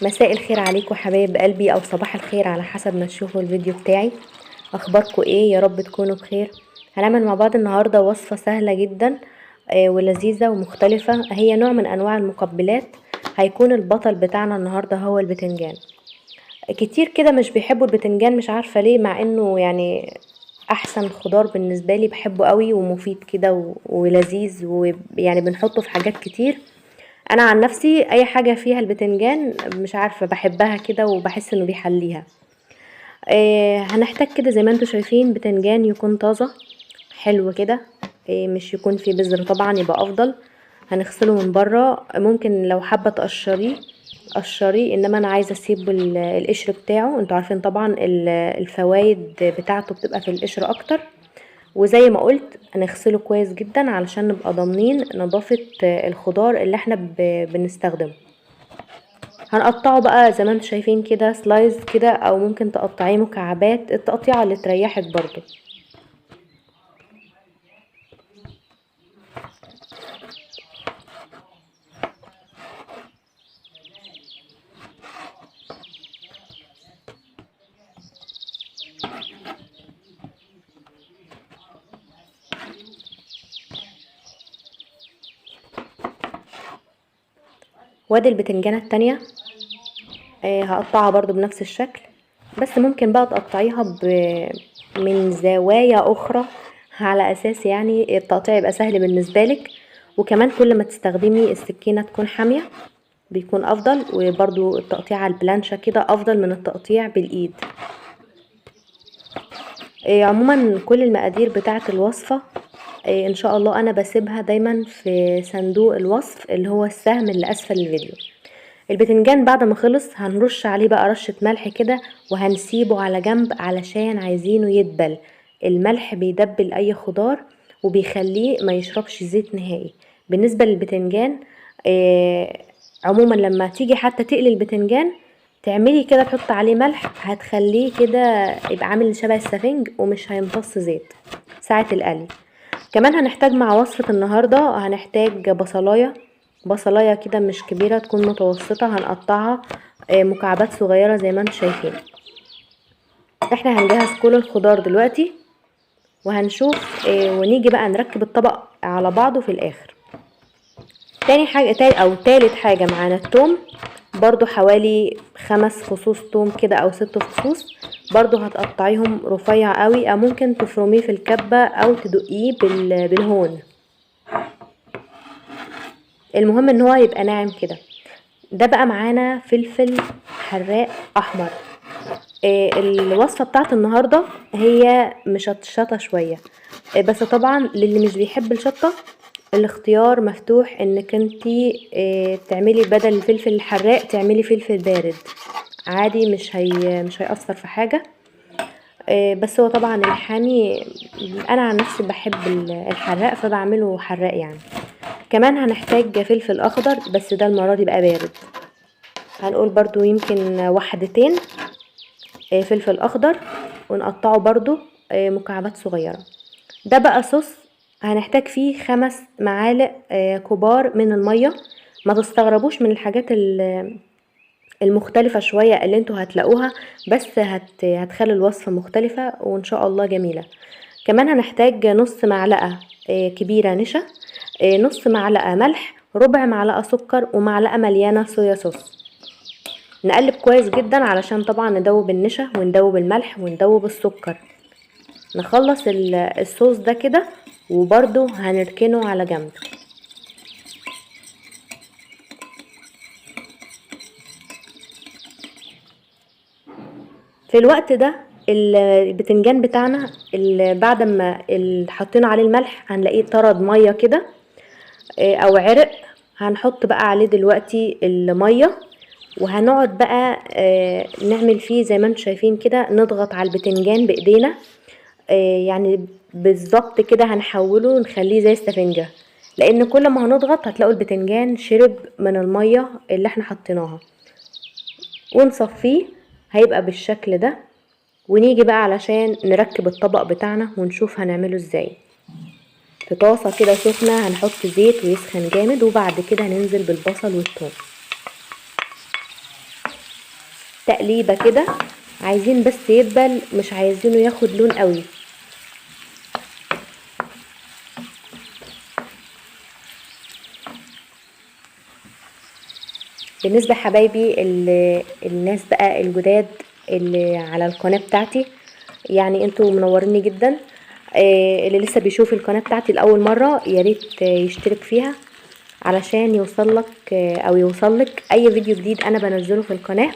مساء الخير عليكم حبايب قلبي، او صباح الخير على حسب ما تشوفوا الفيديو بتاعي. اخباركم ايه؟ يا رب تكونوا بخير. هنعمل مع بعض النهارده وصفه سهلة جدا ولذيذه ومختلفة، هي نوع من انواع المقبلات. هيكون البطل بتاعنا النهارده هو البتنجان. كتير كده مش بيحبوا البتنجان، مش عارفه ليه، مع انه يعني احسن خضار بالنسبة لي، بحبه قوي ومفيد كده ولذيذ، ويعني بنحطه في حاجات كتير. انا عن نفسي اي حاجة فيها البتنجان مش عارفه بحبها كده وبحس انه بيحليها. هنحتاج كده زي ما انتم شايفين بتنجان يكون طازة حلو كده، مش يكون فيه بذر طبعا يبقى افضل. هنغسله من بره، ممكن لو حابة تقشريه قشريه، انما انا عايزه اسيب القشر بتاعه. انتوا عارفين طبعا الفوايد بتاعته بتبقى في القشر اكتر. وزي ما قلت هنغسله كويس جدا علشان نبقى ضامنين نظافة الخضار اللي احنا بنستخدمه. هنقطعه بقى زي ما انتم شايفين كده slice كده، او ممكن تقطعيه مكعبات، التقطيعه اللي تريحك برضو. وادي البتنجانة التانية، هقطعها برضو بنفس الشكل، بس ممكن بقى تقطعيها من زوايا اخرى على اساس يعني التقطيع يبقى سهل بالنسبة لك. وكمان كل ما تستخدمي السكينة تكون حامية بيكون افضل، وبرضو التقطيع على البلانشة كده افضل من التقطيع بالايد. عموما كل المقادير بتاعة الوصفة، ان شاء الله انا بسيبها دايما في صندوق الوصف اللي هو السهم اللي اسفل الفيديو. البتنجان بعد ما خلص هنرش عليه بقى رشة ملح كده، وهنسيبه على جنب علشان عايزينه يدبل. الملح بيدبل اي خضار وبيخليه ما يشربش زيت نهائي. بالنسبة للبتنجان، عموما لما تيجي حتى تقلي البتنجان تعملي كده تحط عليه ملح، هتخليه كده يبقى عامل شبه السفنج ومش هيمتص زيت ساعة القلي. كمان هنحتاج مع وصفة النهاردة هنحتاج بصلاية، بصلاية كده مش كبيرة، تكون متوسطة، هنقطعها مكعبات صغيرة زي ما انتم شايفين. احنا هنجهز كل الخضار دلوقتي وهنشوف، ونيجي بقى نركب الطبق على بعضه في الاخر. تاني حاجة، تاني او تالت حاجة معانا التوم، برضو حوالي 5 فصوص توم كده او 6 فصوص، برضو هتقطعيهم رفيع قوي، او ممكن تفرميه في الكبة او تدقيه بالهون. المهم ان هو يبقى ناعم كده. ده بقى معانا فلفل حراق احمر. الوصفة بتاعت النهاردة هي مشطشطة شوية، بس طبعا للي مش بيحب الشطة الاختيار مفتوح انك انتي، تعملي بدل الفلفل الحراق تعملي فلفل بارد عادي، مش هيأثر في حاجة. بس هو طبعا الحامي انا عن نفسي بحب الحراق فبعمله حراق يعني. كمان هنحتاج فلفل اخضر، بس ده المرة دي بقى بارد، هنقول برضو يمكن وحدتين، فلفل اخضر، ونقطعه برضو، مكعبات صغيرة. ده بقى صوص هنحتاج فيه 5 معالق، كبار من المية. ما تستغربوش من الحاجات المختلفة شوية اللي انتوا هتلاقوها، بس هتخلي الوصفة مختلفة وان شاء الله جميلة. كمان هنحتاج نص معلقة، كبيرة نشا، نص معلقة ملح، ربع معلقة سكر، ومعلقة مليانة صويا صوص. نقلب كويس جدا علشان طبعا ندوب النشا وندوب الملح وندوب السكر. نخلص الصوص ده كده وبرده هنركنه على جنب. في الوقت ده البتنجان بتاعنا بعد ما حطينا عليه الملح هنلاقيه طرد مية كده، او عرق. هنحط بقى عليه دلوقتي المية، وهنقعد بقى، نعمل فيه زي ما انتم شايفين كده، نضغط على البتنجان بايدينا، يعني بالظبط كده هنحوله نخليه زي السفنجة، لان كل ما هنضغط هتلاقوا البتنجان شرب من المية اللي احنا حطيناها. ونصفيه هيبقى بالشكل ده. ونيجي بقى علشان نركب الطبق بتاعنا ونشوف هنعمله ازاي. في طاسة كده سخنة هنحط زيت ويسخن جامد، وبعد كده ننزل بالبصل والثوم. تقليبه كده، عايزين بس يدبل، مش عايزينه ياخد لون قوي. بالنسبة حبايبي الناس بقى الجداد اللي على القناة بتاعتي، يعني انتوا منوريني جدا. اللي لسه بيشوف القناة بتاعتي لاول مرة يا ريت يشترك فيها علشان يوصلك او يوصلك اي فيديو جديد انا بنزله في القناة.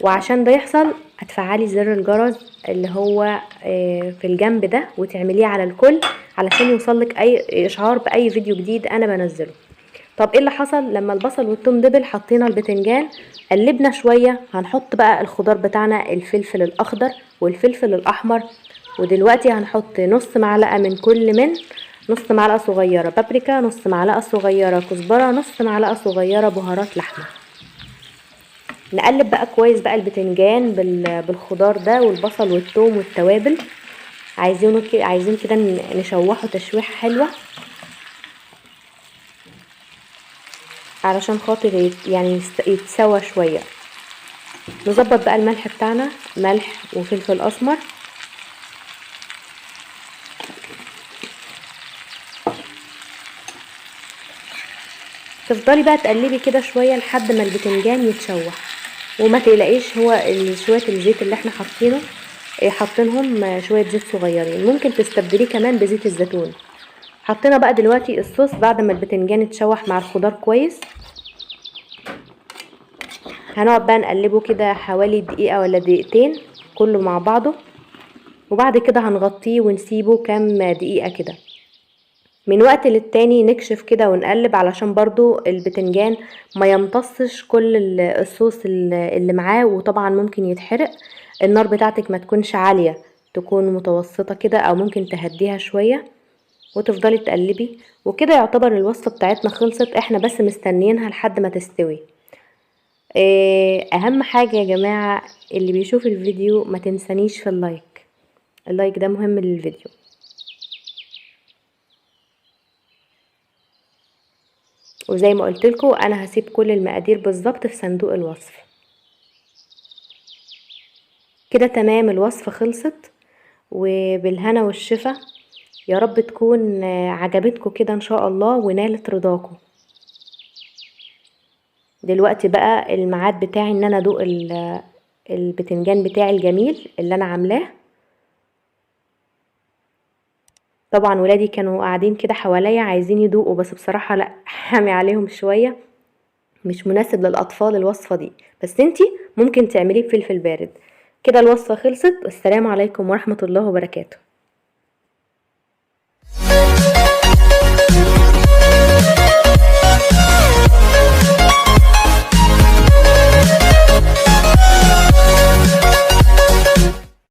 وعشان ده يحصل هتفعلي زر الجرس اللي هو في الجنب ده وتعمليه على الكل علشان يوصلك اي اشعار باي فيديو جديد انا بنزله. طب ايه اللي حصل لما البصل والثوم دبل؟ حطينا البتنجان، قلبنا شوية، هنحط بقى الخضار بتاعنا، الفلفل الاخضر والفلفل الاحمر. ودلوقتي هنحط نص معلقه من كل، من نص معلقه صغيرة بابريكا، نص معلقه صغيرة كزبره، نص معلقه صغيرة بهارات لحمه. نقلب بقى كويس بقى البتنجان بالخضار ده والبصل والثوم والتوابل. عايزين كده نشوحه تشويحه حلوة علشان خاطر يعني يتسوى شوية. نظبط بقى الملح بتاعنا، ملح وفلفل اسمر. تفضلي بقى تقلبي كده شوية لحد ما البتنجان يتشوح، وما تقلقيش هو شوية الزيت اللي احنا حاطينهم شوية زيت صغيرين، ممكن تستبدليه كمان بزيت الزيتون. حطينا بقى دلوقتي الصوص بعد ما البتنجان اتشوح مع الخضار كويس. هنقعد بقى نقلبه كده حوالي دقيقة ولا دقيقتين كله مع بعضه، وبعد كده هنغطيه ونسيبه كام دقيقة كده. من وقت للتاني نكشف كده ونقلب علشان برضو البتنجان ما يمتصش كل الصوص اللي معاه، وطبعا ممكن يتحرق. النار بتاعتك ما تكونش عالية، تكون متوسطة كده او ممكن تهديها شوية، وتفضلي تقلبي. وكده يعتبر الوصفة بتاعتنا خلصت، احنا بس مستنيينها لحد ما تستوي. اهم حاجة يا جماعة اللي بيشوف الفيديو ما تنسانيش في ال like، ال like ده مهم للفيديو. وزي ما قلت لكم انا هسيب كل المقادير بالظبط في صندوق الوصف. كده تمام الوصفة خلصت، وبالهنا والشفا. يا رب تكون عجبتكم كده ان شاء الله ونالت رضاكم. دلوقتي بقى الميعاد بتاعي ان انا ادوق البتنجان بتاعي الجميل اللي انا عاملاه. طبعا ولادي كانوا قاعدين كده حواليا عايزين يدوقوا، بس بصراحة لا، حامي عليهم شوية، مش مناسب للاطفال الوصفة دي، بس انتي ممكن تعمليه بفلفل بارد. كده الوصفة خلصت، والسلام عليكم ورحمة الله وبركاته.